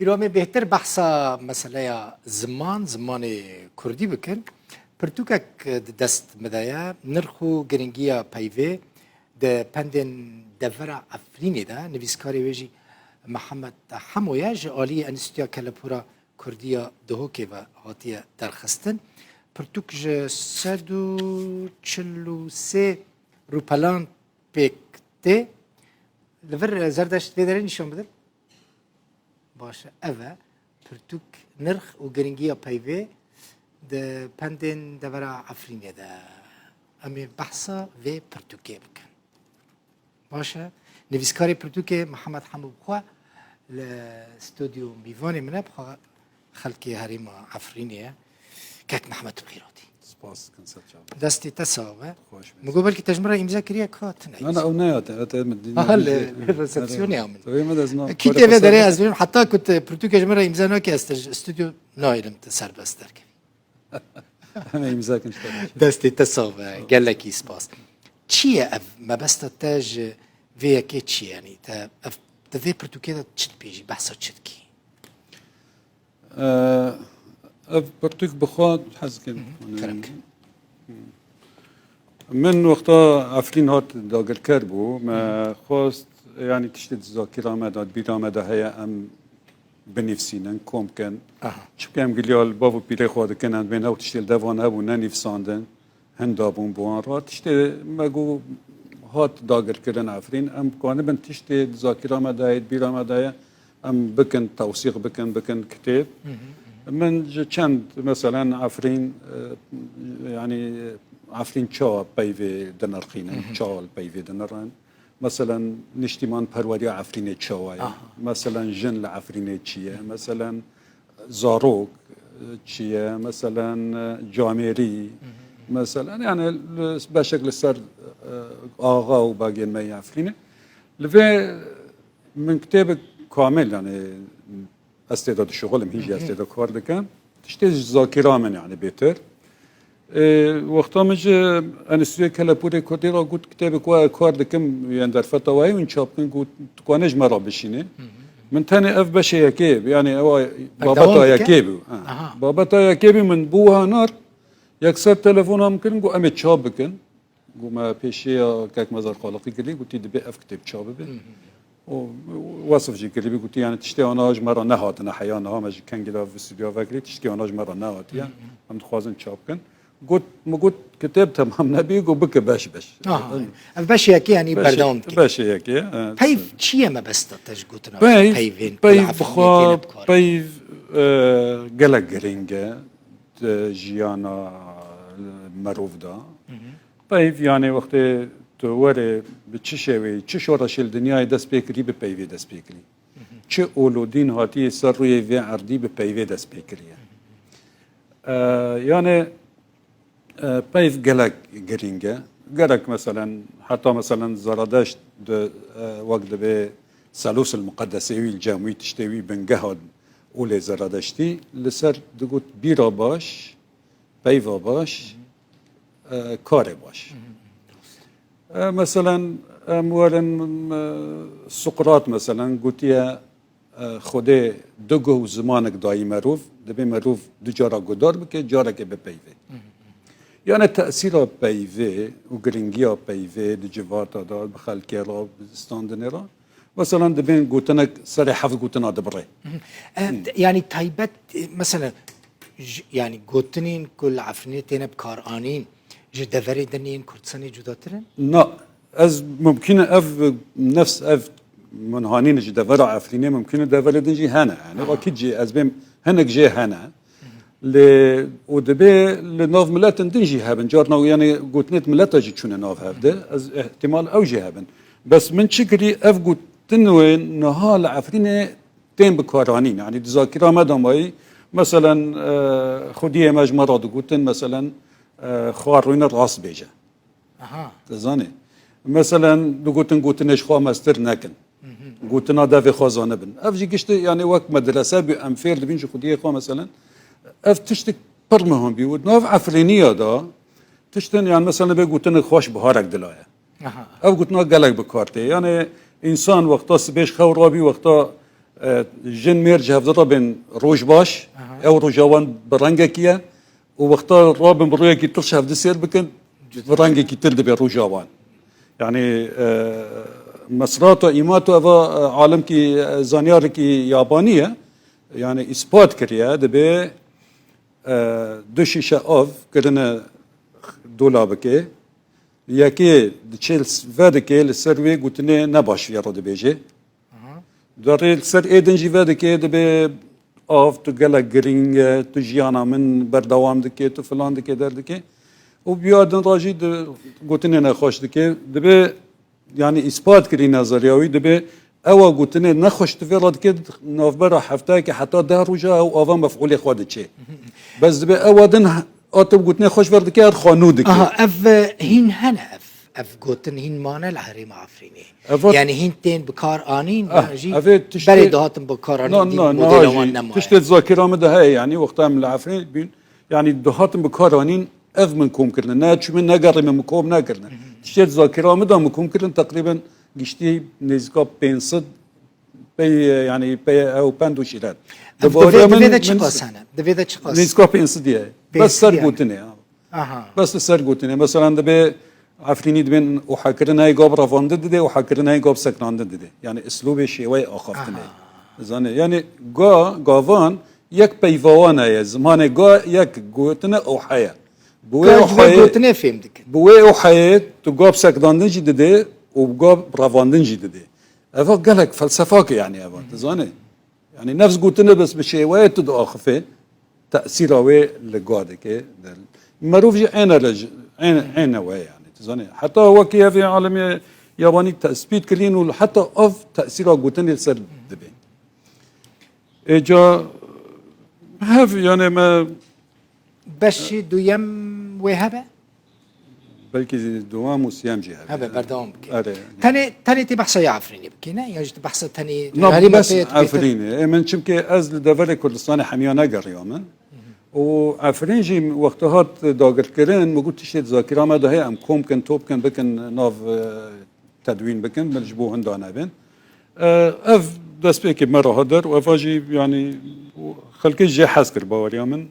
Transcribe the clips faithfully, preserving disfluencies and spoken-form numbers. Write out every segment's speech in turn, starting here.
Îro em ê bêhtir behsa meseleya ziman, zimanê kurdî bikin. Pirtûkek di dest min de ye, nirx û giringiya peyvê di pendên devera Efrînê de. Nivîskarê wê jî Mihemed Hemo ye, ji aliyê Enstîtuya Kelepûra Kurdî ya Duhokê ve hatiye derxistin. Pirtûk ji sed û çil û sê rûpelan pêk tê. Li vir, e, Zerdeşt vê derê nîşan bidin. Baş e, ev e. Pirtûk, nirx û giringiya peyvê di pendên devera Efrînê de. Em ê behsa vê pirtûkê bikin. Baş e. Nivîskarê pirtûkê Mihemed Hemo bi xwe li stûdyo mîvanê min e, bi xwe xelkê herêma Efrînê ye. Kek Mihemed, tu bi xêr hatî. Spas dikim, ser çav. Destê te sax be. Xweş be. Min got belkî te ji min re îmze kiriye, ka tune. Na, na, ew neyate, ew te min Aha, li, li resepsiyonê ya min. Tabii, me de ez na Kî tê vê derê ez bînim, heta ku tu pirtûkê ji min re îmze nakî, ez te ji stûdyo nayêlim, tu serbest derkevî. Em ê îmza kin ji te re. Destê te sax be, gelekî spas. Çi ye ev? Mebesta te ji vê yekê çi ye? Yanî te ev, di vê pirtûkê de çi dibêjî? Behsa çi dikî? Ev pirtûk bi xwe hez dikim. Kerem ke. Min wexta Efrîn hat dagirker bû, me xwest, yanî tiştê di zakîra me de, di bîra me de heye, em binivîsînin, kom bikin. Aha. Çimkî em giliya li bav û pîrê xwe dikin, em bên ew tiştê li devan hebû, nenivîsandin. Hinda bûn bi wan re. Tiştê me got hat dagirkirin Efrîn. Em kanibin tiştê di zakîra me de ye, di bîra me de ye, em bikin, tewsîq bikin, bikin kitêb. Hı hı, hı hı. Min ji çend, meselen, Efrîn, e, yanî Efrîn çawa peyvê dinirxînin, Hı hı. çawa li peyvê dinirin? Meselen, niştîman perweriya Efrînê çawa ye? Aha. Meselen, jin li Efrînê çi ye? Meselen, zarok, e, çi ye? Meselen, e, camêrî, Hı hı. meselen, yani, li, beşek li ser, e, axa û bagên me yê Efrînê. Li vê min kitêbek kamil, yani, ez tê de dişuxilim, hîn jî ez Hı hı. tê de kar dikim. Tiştê ji zakîra min, yani, bêtir. Ê, wexta min ji Enstîtuya Kelepûrê Kurdî re got, kitêbek we kar dikim, yên derfeta we ye, hûn çap bikin, got, tu kanê ji me re bişînê. Hı hı. Min tenê ev beşê yekê, yani ew Berdewam babeta dike? yekê bû. Ha. Aha. Babeta yekê bû, min bû wiha nar, yekser telefona min kirin, got, em ê çap bikin. Got, me pêşiya kek Mezar Xaliqî kirî, gotî, dibê ev kitêb çap bibe. Hı hı. û wesif jî kiribî, gotî, yani, tiştê ana ji me re nehatine heya niha, me ji kengî de vê stûdyoya vekirî, tiştê ana ji me re nehatiye. Hı hı. Em dixwazin çap bikin. Got, min got, kitêb temam nebî, got, bike beş beş. Aha, ev beşê yekê, yani, Beşê, berdewam dike. beşê yekê, evet. Peyv çi ye mebesta te ji gotina Peyv, peyvên peyv kula bi xwe, Efrînê têne bi kar? peyv, e, gelek girîng e di jiyana merov de. Hı hı. Peyv, yani, wextê tu werê bi çi şêweyî, çi şoreşê li dinyayê dest pê kirî, bi peyvê dest pê kirî. Hı hı. Çi olodîn hatiye ser rûyê vê erdî, bi peyvê dest pê kiriye. Hı hı. E, yani, e, peyv gelek girîng e. Gerek, meselen, heta, meselen, Zeradeşt di, e, wek dibê Selûs el Muqeddesê wî, li cem wî, tiştê wî, bingeha olê Zeradeştî, li ser digot bîra baş, peyva baş, e, karê baş. E, meselen, em werin, e, Suqrat, meselen, gotiye, e, Xwedê du guh û zimanek dayî merov, dibê merov du cara guhdar bike, careke bipeyve. Yani tesîra peyvê û giringiya peyvê di civata de, bi xelkê re, bi standinê re, Meselan, dibên gotinek serê heft gotina dibirê. Hı hı. E, Hmm. t-, yani taybet, e, mesela, j-, yani gotinên ku li Efrînê têne bi kar anîn, ji deverê din yên Kurdistanê cudatir in? Na, ez mumkin e ev nefs, ev min hanîne ji devera Efrînê, mumkin e deverê din jî hene. Yani, Aha. akîd jî ez bêm hinek jê hene. Lê û dibê li nav miletin din jî hebin. Carna, yani, gotinêt mileta jî çûne nav hev de. Ez ihtimal ew jî hebin. Bes min çi kirî, ev gotin wê niha li Efrînê tên bi karanîn. Yani, di zakîra me de mayî, meselen, e, xwediyê me ji me re digotin, meselen, e, xwar rûne rast bêje. Aha. Te zanî. Meselen, digotin, gotinê ji xwe mestir nekin. Hı hı. Gotina devê xwe zanibin. Ev jî giştî, yani, wek medrese bû, em fêr dibîn ji xwediyê xwe, meselen. Ev tiştik pir muhim bî. Û nav Efrîniya da tiştin, yani, meselen, bê gotinek xweş biharek dilaye. Aha. Ev gotina gelek bi kar tê. Yani, însan wexta sibê ji xew rabî, wexta, E, jin mêr ji hevdi re bên roj baş, Aha. ew roja wan bi rengekî ye û wexta rabin bi rûyekî tirş hevdi sêr bikin, bi rengekî tir dibe roja wan. Yani, e, Mesrato Emoto eva, e, alimkî, e, zanyarekî yabanî ye. Yani îspat kiriye, dibe, e, du şîşe av kirine dolabikê. Yekê diçe li s-, vedikê, li ser wê gotinê ne baş vê re dibêje. Aha. Derê li ser ê din jî vedikê, dibê av, tu gelek girîng e, tu jiyana min berdewam dike, tu filan dike, der dike. Û biya din re jî di gotinê nexweş dike. Dibê, yani îspat kirî nezeriya wî, dibê ewa gotinê nexweş tu vê re dike, navbera heftayekê heta deh roja ew ava mef'ûlê xwe diçê. Bes dibê ewa din a tu gotinê xweş ver dike, her xwe nû dike. Aha, ev, e, hîn hene ev. Ev gotin hîn mane li herêma Efrînê. Ev ot- Yani hîn tên bi kar anîn, Ah, yan jî ev ê tiştê berê dihatin bi kar anîn, Na, dî na, modela niha wan jî nema. Tiştê di zakira min de heye, yani wexta em li Efrînê bûn, yani dihatin bi kar anîn, ev min kom kirine. Ne çûme negerîme, min kom nekirine. Tiştê di zakira min de min kom kirin, teqrîben giştî nêzîka pênc sed pey, yani pey ew pend û şîret. Ev di vê, di vê de çiqas hene? Di vê de çiqas? Nêzîka pênc sed ye. Bes ser gotinê, ha. Aha. Bes li ser gotinê. Mesela dibê Efrînî dibên û hekirina yê gab revandin didê û hekirina yê gab seknandin didê. Yani îslûbê şêweyê axaftinê. Aha. Zanê. Yani ga, gavan yek peyva wan heye. Zimanê ga yek gotine û heye. Bi wê Ka ji vê gotinê fêm dikin. Bi wê û heyê tu gab sekdandin jî didê û gab revandin jî didê. Eva gelek felsefak e yani eva. Tu zanê. Yani nefs gotine bes bi şêweyê tu diaxifê, tesîra wê li ga dike. Merov jî êne re jî, êne, êne we yani. Tu zanî, heta wekî ev ê alemê yabanî tespît kirîn û heta ev tesîra gotinê li ser dibê. Ê ca hev yani me Beşî duyem wê hebe? Belkî dewam û siyem jî hebe. Hebe, berdewam bike. Erê. Tenê, tenê tê behsa ya Efrînê bikî, ne? Ya jî tu behsa tenê Na, herîma bes te yê tu bêtir. Efrînê. Ê, min çimkî ez li deverê Kurdistanê hemiya negeriya min. Û Efrîn jî wexta hat dagirkirin, min got tiştê di zakira me de heye, em kom bikin, top bikin, bikin nav, e, tedwîn bikin, min ji bo hinda nebin. E, ev destpêkê me re hat der û eva jî, yanî, xelkê jê hez kir baweriya min. E,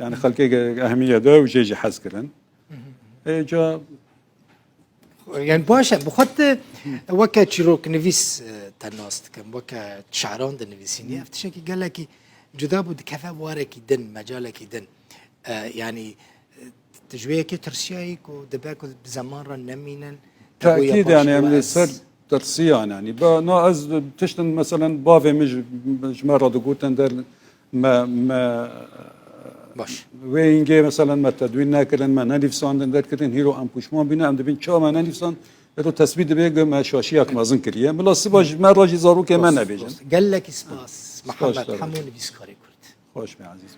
Yani xelkê ge-, ehmiye de û jê jî hez kirin. Ê ca Yani baş e, bi xwe te weke çîroknivîs, e, te nas dikim, weke şeran dinivîsînî. Ev tiştekî gelekî cuda bû, dikeve warekî din, mecalekî din. E, yani, e, tu ji wê yekê tirsiyayî ku dibe ku bi zeman re nemînin, te bûye Tekîd baş yani em û li ez ser tirsiyan yani. Ba, na ez tiştin meselen bavê min ji, ji me re digotin der me, me Baş. Wê hingê meselen me tedwîn nekirin, me nenivîsandin derkirin, hîro em pûşman bîne, em dibîn çawa me nenivîsand, ero tesbît dibe ku me şaşiyek mezin kiriye. Bila siba ji me re jî zarokê me Dost, nebêjin. dost. Gelekî spas, Spas Mihemed, tabii. hemû nivîskarê Kurd. Xweş be ezîz.